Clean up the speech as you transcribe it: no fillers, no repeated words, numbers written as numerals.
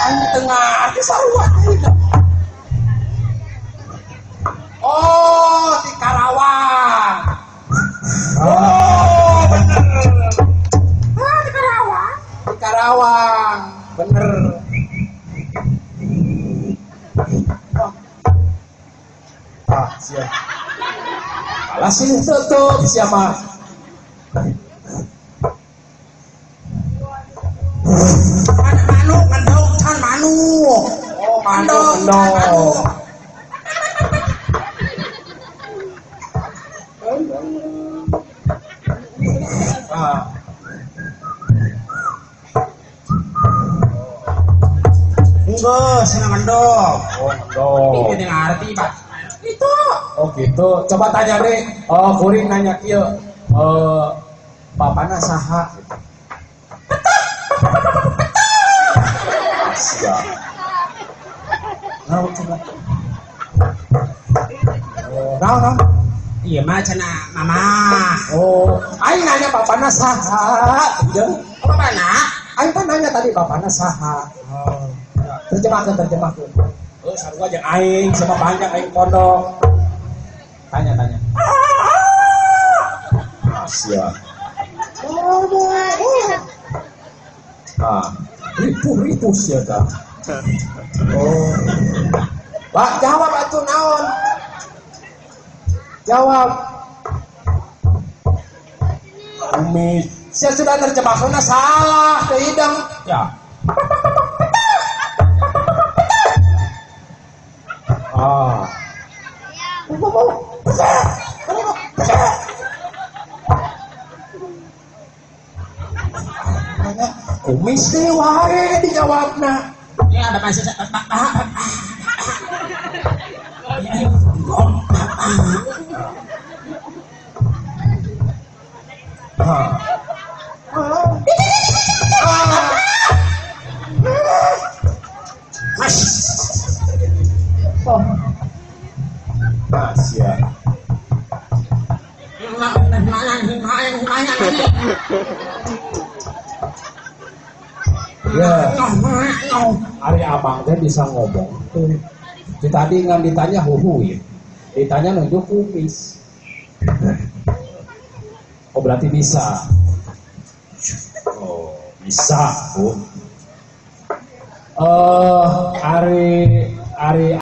Aing teu ngarti sarua teh. Oh, di Karawang. Oh, bener. Ah, di Karawang. Di Karawang, bener. Oh. Ah, siap. Alah sih tutup siapa? Manuk, ngendok, can manuk. Oh, manuk, ngendok. Ah. Enggak, senang ngendok. Oh, ngendok. Ini ngerti, Pak. Itu. Oh gitu. Coba tanya deh. Oh, kuring nanya kieu. Bapana saha? Siap. Naon coba? Oh, naon? Iya mah cenah mama. Oh, aing nanya bapana saha? Gitu. Oh, bapana? Aing kan nanya tadi bapana saha. Oh. Terjemahkeun, terjemahkeun. Oh, sarua jeung aing, sama panjang aing pondok. Tanya, tanya. Ah, siap. Ah, ripuh-ripuh sia tah. Oh. Pak, jawab atuh naon? Jawab. Kumis. Sia sudah terjemahkeunna salah, teu hidang. Ya. Ah. Kumis deh wae dijawabna. Ini ada masih Mas. Oh. Mas ya. Ya. Ari abang teh bisa ngomong tuh. Tadi ngan ditanya huhu ya. Ditanya nunjuk kumis. Oh berarti bisa. Oh bisa, Bu. Ari